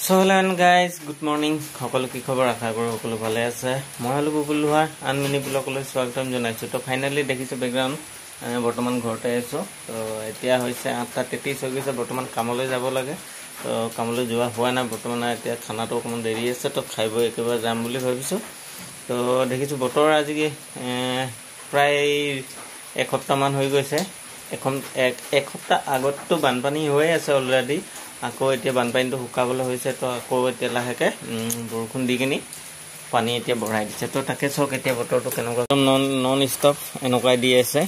So hello guys, good morning. সকলো কি খবৰ? আশা কৰোঁ সকলো ভালে আছে। মই হ'লো বুবুল লোহাৰ, আন মিনি ব্লগলৈ স্বাগতম জনাইছোঁ। তো ফাইনেলি দেখিছোঁ বেকগ্ৰাউণ্ড, বৰ্তমান ঘৰতে আছোঁ। তো এতিয়া হৈছে 8:33 হৈ গৈছে। বৰ্তমান কামলৈ যাব লাগে, তো কামলৈ যোৱা হোৱা নাই বৰ্তমান। এতিয়া খানাটো অকণমান দেৰি আছে, তো খাই বৈ একেবাৰে যাম বুলি ভাবিছোঁ। তো দেখিছোঁ বতৰ আজি প্ৰায় এসপ্তাহমান হৈ গৈছে। এখন এসপ্তাহ আগততো বানপানী হৈয়ে আছে অলৰেডি, আকৌ এতিয়া বানপানীটো শুকাবলৈ হৈছে। তো আকৌ এতিয়া লাহেকৈ বৰষুণ দি কিনি পানী এতিয়া বঢ়াই দিছে। তো তাকে চাওক এতিয়া বতৰটো কেনেকুৱা, একদম নন ষ্টপ এনেকুৱাই দি আছে।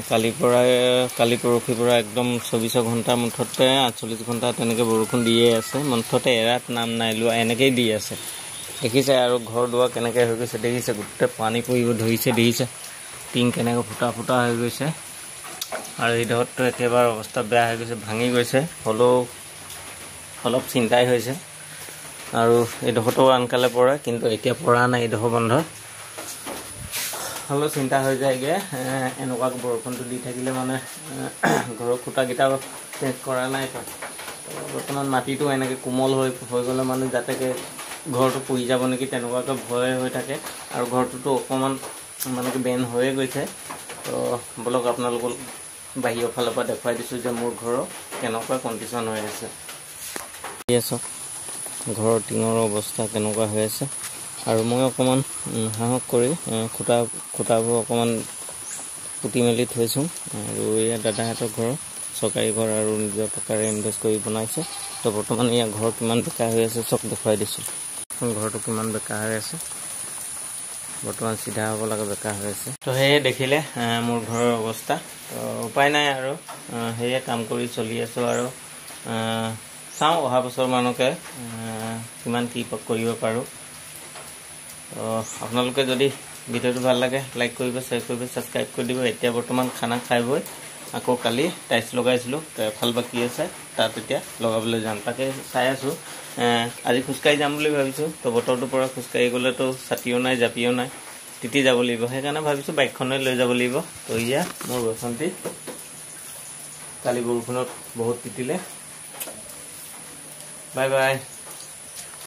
কালিৰ পৰা, কালি পৰহিৰ পৰা একদম 24 ঘণ্টা, মুঠতে 48 ঘণ্টা তেনেকৈ বৰষুণ দিয়ে আছে। মুঠতে এৰাত নাম নাই লোৱা, এনেকেই দি আছে। দেখিছে আৰু ঘৰ দুৱাৰ কেনেকৈ হৈ গৈছে দেখিছে, গোটেই পানী পৰিব ধৰিছে। দেখিছে টিং কেনেকৈ ফুটা ফুটা হৈ গৈছে। আৰু এইডোখৰতো একেবাৰে অৱস্থা বেয়া হৈ গৈছে, ভাঙি গৈছে। হ'লেও অলপ চিন্তাই হৈছে। আৰু এইডোখৰতো আনকালে পৰে, কিন্তু এতিয়া পৰা নাই, এইডোখৰ বন্ধ। হ'লেও চিন্তা হৈ যায়গৈ এনেকুৱা বৰষুণটো দি থাকিলে, মানে ঘৰৰ খুঁটাকেইটাও চেঞ্জ কৰা নাই। তো বৰ্তমান মাটিটো এনেকৈ কোমল হৈ হৈ গ'লে মানে যাতে ঘৰটো পৰি যাব নেকি তেনেকুৱাকৈ ভয় হৈ থাকে। আৰু ঘৰটোতো অকণমান মানে কি বেন হৈয়ে গৈছে। তো ব'লক আপোনালোকক বাহিৰৰ ফালৰ পৰা দেখুৱাই দিছোঁ যে মোৰ ঘৰৰ কেনেকুৱা কণ্ডিশ্যন হৈ আছে। চাওক ঘৰৰ টিঙৰ অৱস্থা কেনেকুৱা হৈ আছে। আৰু মই অকণমান সাহস কৰি খুঁটাবোৰ অকণমান পুতি মেলি থৈছোঁ। আৰু এয়া দাদাহঁতৰ ঘৰ, চৰকাৰী ঘৰ, আৰু নিজৰ টকাৰে ইনভেষ্ট কৰি বনাইছে। তো বৰ্তমান ইয়াৰ ঘৰ কিমান বেকা হৈ আছে চব দেখুৱাই দিছোঁ। ঘৰটো কিমান বেকা হৈ আছে, বৰ্তমান চিধা হ'ব লাগে, বেকা হৈ আছে। তো সেয়ে দেখিলে মোৰ ঘৰৰ অৱস্থা। তো উপায় নাই আৰু, সেয়ে কাম কৰি চলি আছোঁ। আৰু চাওঁ অহা বছৰ মানকে কিমান কি কৰিব পাৰোঁ। তো আপোনালোকে যদি ভিডিঅ'টো ভাল লাগে লাইক কৰিব, শ্বেয়াৰ কৰিব, ছাবস্ক্ৰাইব কৰি দিব। এতিয়া বৰ্তমান খানা খাই বৈ আকৌ কালি টাইলছ লগাইছিলোঁ, এফাল বাকী আছে, তাত এতিয়া লগাবলৈ যাম, তাকে চাই আছোঁ। আজি খোজকাঢ়ি যাম বুলি ভাবিছোঁ। তো বতৰটোৰ পৰা খোজকাঢ়ি গ'লেতো ছাতিও নাই, জাপিও নাই, তিতি যাব লাগিব। সেইকাৰণে ভাবিছোঁ বাইকখনে লৈ যাব লাগিব। তো এয়া মোৰ বসন্তী, কালি বৰষুণত বহুত তিতিলে। Bye bye.